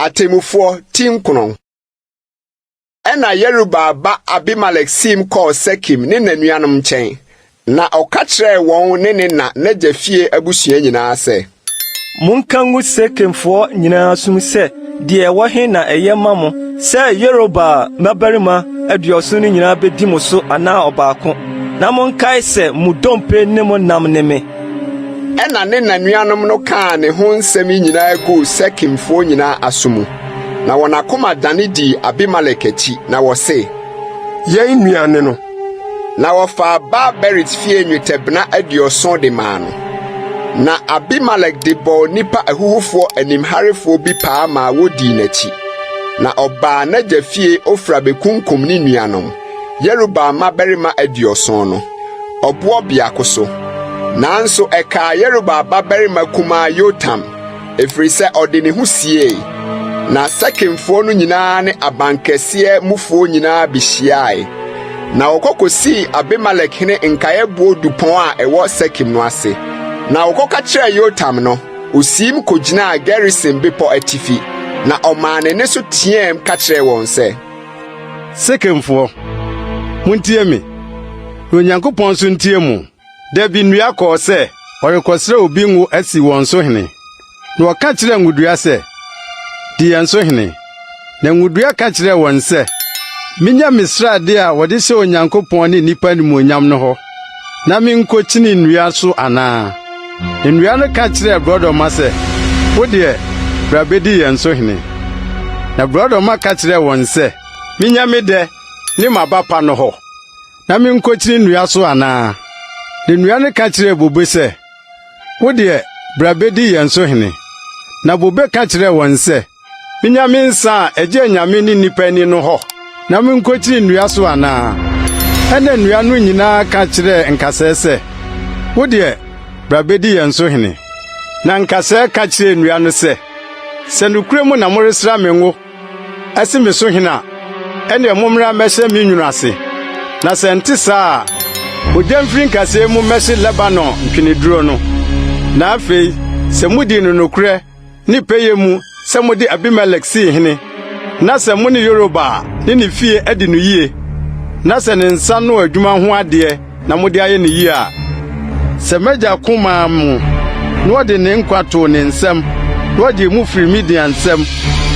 Atemmufoɔ ti nkron. Ɛnna Yerubaal ba Abimelek siim kɔɔ Sekem ne n'anuanom nkyɛn, na ɔka kyerɛɛ wɔn ne ne na n'agya fie abusua nyinaa sɛ. Monka ngu Sekemfoɔ nyinaa asom sɛ, 'Deɛ ɛwɔ he na ɛyɛ ma mo, sɛ Yerubaal mmabarima aduɔson no nyinaa bedi mo so anaa ɔbaako? Na monkae sɛ mo dompe ne mo nam ne me. Ɛnna ne na nuanom no kaa ne ho nsɛm yi nyinaa guu Sekemfoɔ nyinaa aso mu, na wɔn akoma dane dii Abimelek akyi, na wɔse, Yɛn nua ne no. Na wɔfaa Baal-Berit fie nnwetɛbena 70 de maa no. Na Abimelek de bɔɔ nnipa ahuhufoɔ animharefoɔ bi paa maa wodii n'akyi. Na ɔbaa n'agya fie Ofra bekunkum ne nuanom, Yerubaal mmabarima 70 no, ɔboɔ biako so. Nanso ɛkaa Yerubaal babarima kumaa Yotam, ɛfiri sɛ ɔde ne ho siei. Na Sekemfoɔ no nyinaa ne abankɛseɛ mufoɔ nyinaa behyiae, na wɔkɔ kosii Abimelek hene nkaeɛboɔ dupɔn a ɛwɔ Sekem no ase. Na wɔkɔka kyerɛɛ Yotam no, osiim kogyinaa Gerisim bepɔ atifi, na ɔmaa ne nne so teɛɛm ka kyerɛɛ wɔn sɛ. Sekemfoɔ, muntie me, na Onyankopɔn nso ntie mo. Da bi nnua kɔɔ sɛ ɔrekɔsrɛ obi ngo asi wɔn so hene. Na wɔka kyerɛɛ ngodua sɛ, 'Di yɛn so hene. Na ngodua ka kyerɛɛ wɔn sɛ, 'Minnya me srade a wɔde hyɛ Onyankopɔn ne nnipa animuonyam no hɔ, na minkokyini nnua so anaa? Nnua no ka kyerɛɛ borɔdɔma sɛ, 'Wo deɛ, bra bedi yɛn so hene. Na borɔdɔma ka kyerɛɛ wɔn sɛ, 'Minnya me dɛ ne m'aba pa no hɔ, na minkokyini nnua so anaa? Na nnua no ka kyerɛɛ bobe sɛ, 'Wo deɛ, bra bedi yɛn so hene. Na bobe ka kyerɛɛ wɔn sɛ, Minnya me nsa a ɛgye anyame ne nnipa ani no hɔ, na minkokyini nnua so anaa? Ɛnna nnua no nyinaa ka kyerɛɛ nkasɛɛ sɛ, Wo deɛ, bra bedi yɛn so hene. Na nkasɛɛ ka kyerɛɛ nnua no sɛ, Sɛ nokorɛ mu na moresra me ngo asi me so hene a, ɛnneɛ mommra mmɛhyɛ me nwunu ase. Na sɛ ɛnte saa a, ogya mfiri nkasɛɛ mu mmɛhye Lebanon ntweneduro no. Na afei, sɛ mudii no nokorɛ ne pɛyɛ mu sɛ mode Abimelek sii hene, na sɛ mo ne Yerubaal ne ne fie adi no yie, na sɛ ne nsa ano adwuma ho adeɛ na mode ayɛ no yie a, sɛ m'agya ko maa mo, na ɔde ne nkwa too ne nsam, na ɔgyee mo firii Midian nsam,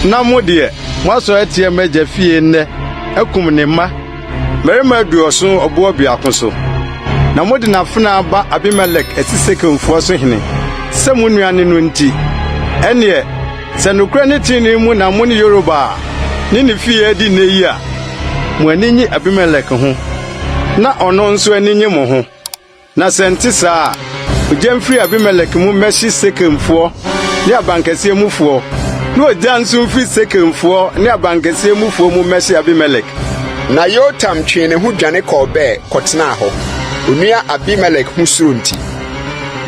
na mo deɛ, moasɔre atia m'agya fie nnɛ akum ne mma mmarima 70 ɔboɔ biako so, na mode n'afenaa ba Abimelek asi Sekemfoɔ so hene sɛ mo nua ne no nti, ɛnneɛ, sɛ nokorɛ ne trenee mu na mo ne Yerubaal ne ne fie adi nnɛ yi a, mo ani nnye Abimelek ho, na ɔno nso ani nnye mo ho. Na sɛ ɛnte saa a, ogya mfiri Abimelek mu mmɛhye Sekemfoɔ ne abankɛseɛ mufoɔ, na ogya nso mfiri Sekemfoɔ ne abankɛseɛ mufoɔ mu mmɛhye Abimelek. Na Yotam twee ne ho dwane kɔɔ Beer kɔtenaa hɔ, onua Abimelek ho suro nti.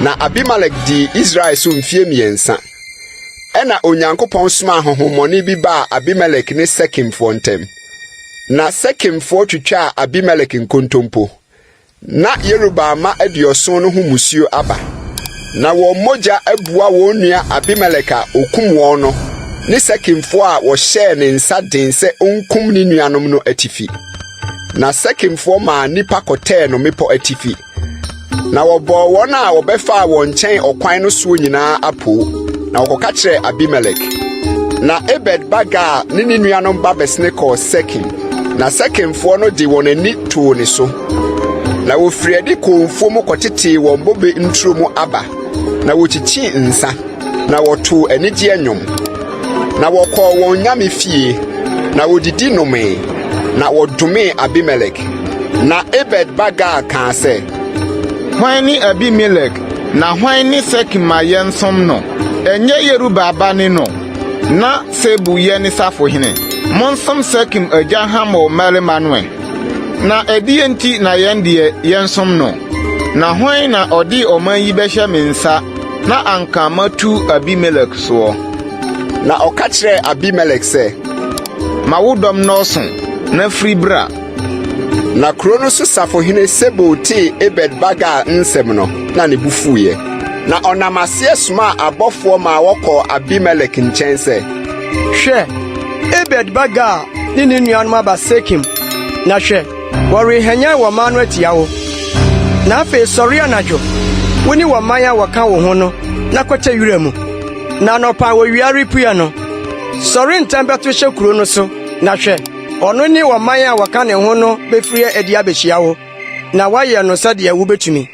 Na Abimelek dii Israel so mfeɛ mmiɛnsa. Ɛnna Onyankopɔn somaa honhommɔne bi baa Abimelek ne Sekemfoɔ ntam. Na Sekemfoɔ twitwaa Abimelek nkontompo. Ná Yerubaal mma 70 no ho mmusuo aba, na wɔn mogya abua wɔn nua Abimelek a okum wɔn no ne Sekemfoɔ a wɔhyɛɛ ne nsa den sɛ onkum ne nuanom no atifi. Na Sekemfoɔ maa nnipa kɔtɛɛ no mmepɔ atifi, na wɔbɔɔ wɔn a wɔbɛfaa wɔn nkyɛn ɔkwan no soɔ nyinaa apoo, na wɔkɔka kyerɛɛ Abimelek. Na Ebed ba Gaal ne ne nuanom ba bɛsene kɔɔ Sekem. Na Sekemfoɔ no de wɔn ani too ne so. Na wɔfirii adi kɔɔ mfuo mu kɔtetee wɔn bobe nturo mu aba, na wɔkyikyii nsa, na wɔtoo anigyeɛ nnwom. Na wɔkɔɔ wɔn nyame fie, na wɔdidi nomee, na wɔdomee Abimelek. Na Ebed ba Gaal kaa sɛ, Hwan ne Abimelek, na hwan ne Sekem a yɛnsom no? Ɛnyɛ Yerubaal ba ne no? Na Sebul yɛ ne safohene. Monsom Sekem agya Hamor mmarima no ɛ! Na ɛdeɛn nti na yɛn deɛ, yɛnsom no? Na hwan na ɔde ɔman yi bɛhyɛ me nsa na anka matu Abimelek soɔ? Na ɔka kyerɛɛ Abimelek sɛ, Ma wo dɔm nnɔɔso, na firi bra. Na kuro no so safohene Sebul tee Ebed ba Gaal nsɛm no, na ne bo fuiɛ. Na ɔnam aseɛ somaa abɔfoɔ maa wɔkɔɔ Abimelek nkyɛn sɛ. Hwɛ, Ebed ba Gaal ne ne nuanom aba Sekem, na hwɛ, wɔrehanyan wɔn man no atia wo. Na afei sɔre anadwo, wo ne wɔn man a wɔka wo ho no, na kɔtɛ wura mu. Na anɔpa a owia repue no, sɔre ntɛm bɛto hyɛ kurow no so, na hwɛ, ɔno ne ɔman a wɔka ne ho no befiri adi abehyia wo, na woayɛ no sɛdeɛ wubetumi.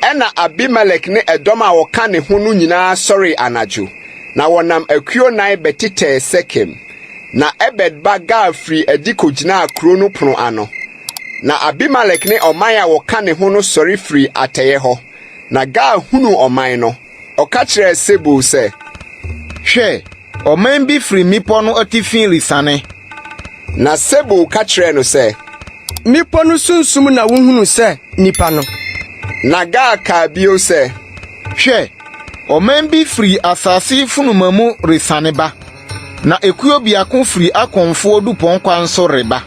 Ɛnna Abimelek ne ɛdɔm a wɔka ne ho no nyinaa sɔree anadwo, na wɔnam akuo nan bɛtetɛɛ Sekem. Na Ebed ba Gaal firii adi kogyinaa kuro no pono ano. Na Abimelek ne ɔman a wɔka ne ho no sɔre firii atɛeɛ hɔ. Na Gaal hunuu ɔman no, ɔka kyerɛɛ Sebul sɛ, Hwɛ, ɔman bi firi mmepɔ no atifi resiane. Na Sebul ka kyerɛɛ no sɛ, Mmepɔ no sunsum na wuhunu sɛ nnipa no. Na Gaal kaa bio sɛ, Hwɛ, ɔman bi firi asase funuma mu resiane ba, na ekuo biako firi akɔmfoɔ dupɔn kwan so reba.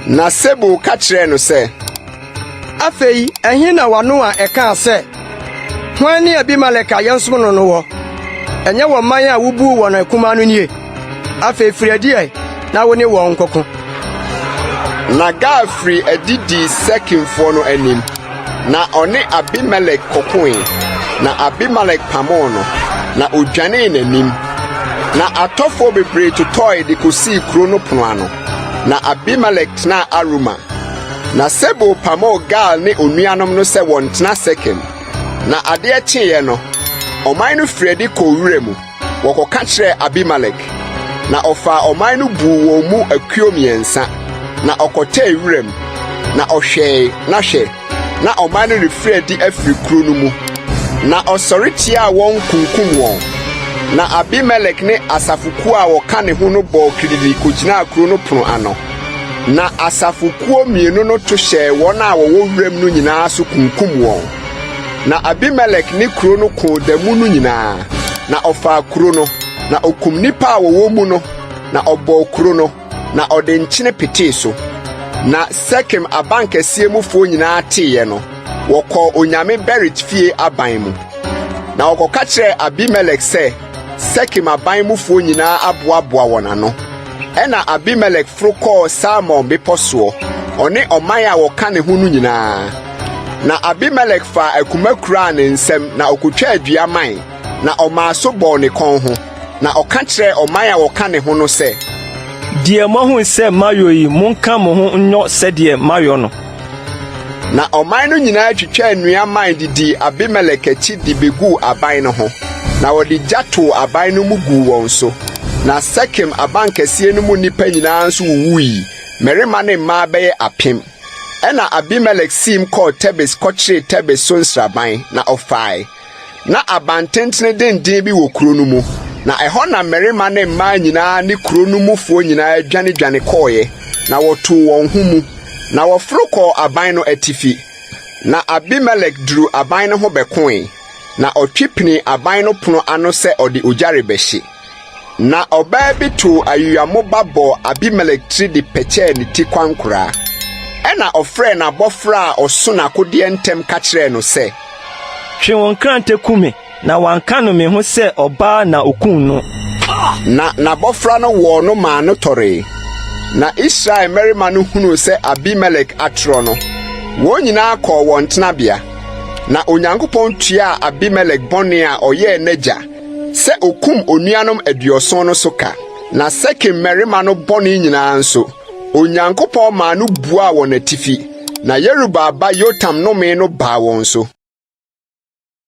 Na Sebul ka kyerɛɛ no sɛ, Afei ɛhe na w'ano a ɛkaa sɛ, 'Hwan ne Abimelek a yɛnsom no no wɔ? Ɛnyɛ wɔn man a wubuu wɔn akumaa no nie? Afei firi adi ɛ, na wo ne wɔn nkɔko. Na Gaal firii adi dii Sekemfoɔ no anim, na ɔne Abimelek kɔkoe, na Abimelek pamoo no, na odwanee n'anim. Na atɔfoɔ bebree totɔe de kosii kuro no pono ano. Na Abimelek tenaa Aruma. Na Sebul pamoo Gaal ne onuanom no sɛ wɔntena Sekem. Na adeɛ kyeeɛ no, ɔman no firii adi kɔɔ wura mu, wɔkɔka kyerɛɛ Abimelek. Na ɔfaa ɔman no buu wɔn mu akuo mmiɛnsa, na ɔkɔtɛɛ wuram, na ɔhwɛe, na hwɛ, na ɔman no refiri adi afiri kuro no mu. Na ɔsɔre tiaa wɔn kunkum wɔn. Na Abimelek ne asafokuo a wɔka ne ho no bɔɔ kirididi kɔgyinaa kuro no pono ano. Na asafokuo mmienu no to hyɛɛ wɔn a wɔwɔ wuram no nyinaa so kunkum wɔn. Na Abimelek ne kuro no koo da mu no nyinaa, na ɔfaa kuro no, na okum nnipa a wɔwɔ mu no, na ɔbɔɔ kuro no. Na ɔde nkyene petee so. Na Sekem abankɛseɛ mufoɔ nyinaa teeɛ no, wɔkɔɔ onyame Berit fie aban mu. Na wɔkɔka kyerɛɛ Abimelek sɛ Sekem aban mufoɔ nyinaa aboaboa wɔn ano. Ɛnna Abimelek foro kɔɔ Salmon bepɔ soɔ, ɔne ɔman a wɔka ne ho no nyinaa. Na Abimelek faa akuma kuraa ne nsam na ɔkɔtwaa dua man, na ɔmaa so bɔɔ ne kɔn ho. Na ɔka kyerɛɛ ɔman a wɔka ne ho no sɛ. Deɛ moahunu sɛ mayɔ yi, monka mo ho nyɔ sɛdeɛ mayɔ no. Na ɔman no nyinaa twitwaa nnua mman de dii Abimelek akyi de beguu aban no ho, na wɔde gya too aban no mu guu wɔn so. Na Sekem abankɛseɛ no mu nnipa nyinaa nso wuwui, mmarima ne mmaa bɛyɛ apem. Ɛnna Abimelek siim kɔɔ Tebes kɔkyeree Tebes so nsraban, na ɔfae. Ná abantentene denden bi wɔ kuro no mu, na ɛhɔ na mmarima ne mmaa nyinaa ne kuro no mufoɔ nyinaa dwanedwane kɔeɛ, na wɔtoo wɔn ho mu, na wɔforo kɔɔ aban no atifi. Na Abimelek duruu aban no ho bɛkoe, na ɔtwe pinii aban no pono ano sɛ ɔde ogya rebɛhye. Na ɔbaa bi too ayuyammoba bɔɔ Abimelek tiri de pɛkyɛɛ ne ti kwankoraa. Ɛnna ɔfrɛɛ n'abɔfra a ɔso n'akodeɛ ntɛm ka kyerɛɛ no sɛ, Twe wo nkrante ku me, na wɔanka no me ho sɛ ɔbaa na okum no. Na n'abɔfra no wɔɔ no maa no tɔree. Na Israel mmarima no hunuu sɛ Abimelek atorɔ no, wɔn nyinaa kɔɔ wɔn tenabea. Na Onyankopɔn tuaa Abimelek bɔne a ɔyɛɛ n'agya sɛ okum onuanom 70 no so ka. Na Sekem mmarima no bɔne nyinaa nso, Onyankopɔn maa no buaa wɔn atifi, na Yerubaal ba Yotam nnome no baa wɔn so.